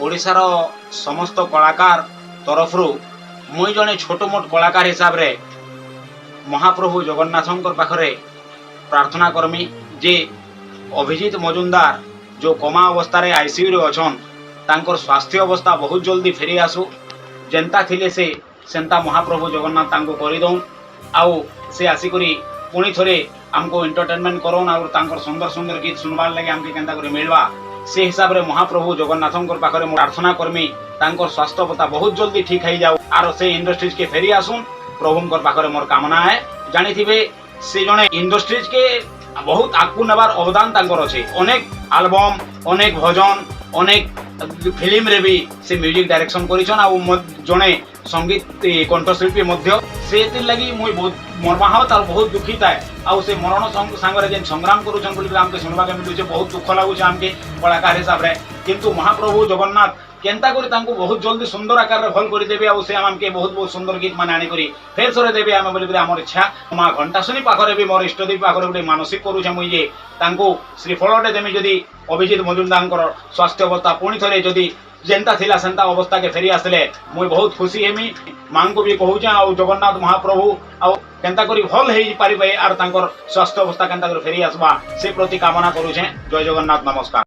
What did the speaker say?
ଓଡ଼ିଶାର ସମସ୍ତ କଳାକାର ତରଫରୁ ମୁଇଁ ଜଣେ ଛୋଟ ମୋଟ କଳାକାର ହିସାବରେ ମହାପ୍ରଭୁ ଜଗନ୍ନାଥଙ୍କ ପାଖରେ ପ୍ରାର୍ଥନା କରମି ଯେ ଅଭିଜିତ ମଜୁମଦାର ଯେଉଁ କୋମା ଅବସ୍ଥାରେ ଆଇସିୟୁରେ ଅଛନ୍, ତାଙ୍କର ସ୍ୱାସ୍ଥ୍ୟ ଅବସ୍ଥା ବହୁତ ଜଲ୍ଦି ଫେରି ଆସୁ। ଯେନ୍ତା ଥିଲେ ସେ ସେନ୍ତା ମହାପ୍ରଭୁ ଜଗନ୍ନାଥ ତାଙ୍କୁ କରିଦଉନ୍ ଆଉ ସେ ଆସିକରି ପୁଣି ଥରେ ଆମକୁ ଏଣ୍ଟରଟେନମେଣ୍ଟ କରୁନ୍ ଆଉ ତାଙ୍କର ସୁନ୍ଦର ସୁନ୍ଦର ଗୀତ ଶୁଣବାର୍ ଲାଗି ଆମକେ କେନ୍ତା କରି ମିଳବା, ସେ ହିସାବରେ ମହାପ୍ରଭୁ ଜଗନ୍ନାଥଙ୍କର ପାଖରେ ମୁଁ ପ୍ରାର୍ଥନା କରମି। ତାଙ୍କର ସ୍ୱାସ୍ଥ୍ୟ ଅବସ୍ଥା ବହୁତ ଜଲ୍ଦି ଠିକ୍ ହେଇଯାଉ ଆର ସେ ଇଣ୍ଡଷ୍ଟ୍ରିଜକେ ଫେରି ଆସୁନ୍, ପ୍ରଭୁଙ୍କର ପାଖରେ ମୋର କାମନା ହେ। ଜାଣିଥିବେ, ସେ ଜଣେ ଇଣ୍ଡଷ୍ଟ୍ରିଜକେ ବହୁତ ଆଗକୁ ନେବାର ଅବଦାନ ତାଙ୍କର ଅଛି। ଅନେକ ଆଲବମ୍, ଅନେକ ଭଜନ, ଅନେକ ଫିଲ୍ମରେ ବି ସେ ମ୍ୟୁଜିକ୍ ଡାଇରେକ୍ସନ କରିଛନ୍ ଆଉ ଜଣେ ସଙ୍ଗୀତ କଣ୍ଠଶିଳ୍ପୀ ମଧ୍ୟ। ସେଥିର୍ ଲାଗି ମୁଇଁ ବହୁତ ମର୍ମାହତ ଆଉ ବହୁତ ଦୁଃଖିତ ହେ। ଆଉ ସେ ମରଣ ସାଙ୍ଗରେ ଯେନ୍ ସଂଗ୍ରାମ କରୁଛନ୍ ବୋଲିକରି ଆମକେ ଶୁଣବାକେ ମିଳୁଛେ, ବହୁତ ଦୁଃଖ ଲାଗୁଛେ ଆମକେ କଳାକାର ହିସାବରେ। କିନ୍ତୁ ମହାପ୍ରଭୁ ଜଗନ୍ନାଥ କେନ୍ତା କରି ତାଙ୍କୁ ବହୁତ ଜଲ୍ଦି ସୁନ୍ଦର ଆକାରରେ ଭଲ କରିଦେବେ ଆଉ ସେ ଆମକେ ବହୁତ ବହୁତ ସୁନ୍ଦର ଗୀତ ମାନେ ଆଣିକରି ଫେର୍ ଥରେ ଦେବେ ଆମେ ବୋଲିକରି ଆମର ଇଚ୍ଛା। ମା ଘଣ୍ଟାଶୁନି ପାଖରେ ବି, ମୋର ଇଷ୍ଟଦେବୀ ପାଖରେ ଗୋଟେ ମାନସିକ କରୁଛେ ମୁଇଁ ଯେ ତାଙ୍କୁ ଶ୍ରୀଫଳଟେ ଦେମି, ଯଦି ଅଭିଜିତ ମଜୁମଦାରଙ୍କର ସ୍ୱାସ୍ଥ୍ୟ ଅବସ୍ଥା ପୁଣି ଥରେ ଯଦି ଯେନ୍ତା ଥିଲା ସେନ୍ତା ଅବସ୍ଥାକେ ଫେରି ଆସିଲେ ମୁଇଁ ବହୁତ ଖୁସି ହେମି। ମାଙ୍କୁ ବି କହୁଛେ ଆଉ ଜଗନ୍ନାଥ ମହାପ୍ରଭୁ ଆଉ କେନ୍ତା କରି ଭଲ ହେଇପାରିବେ ଆର୍ ତାଙ୍କର ସ୍ୱାସ୍ଥ୍ୟ ଅବସ୍ଥା କେନ୍ତା କରି ଫେରି ଆସବା, ସେ ପ୍ରତି କାମନା କରୁଛେ। ଜୟ ଜଗନ୍ନାଥ, ନମସ୍କାର।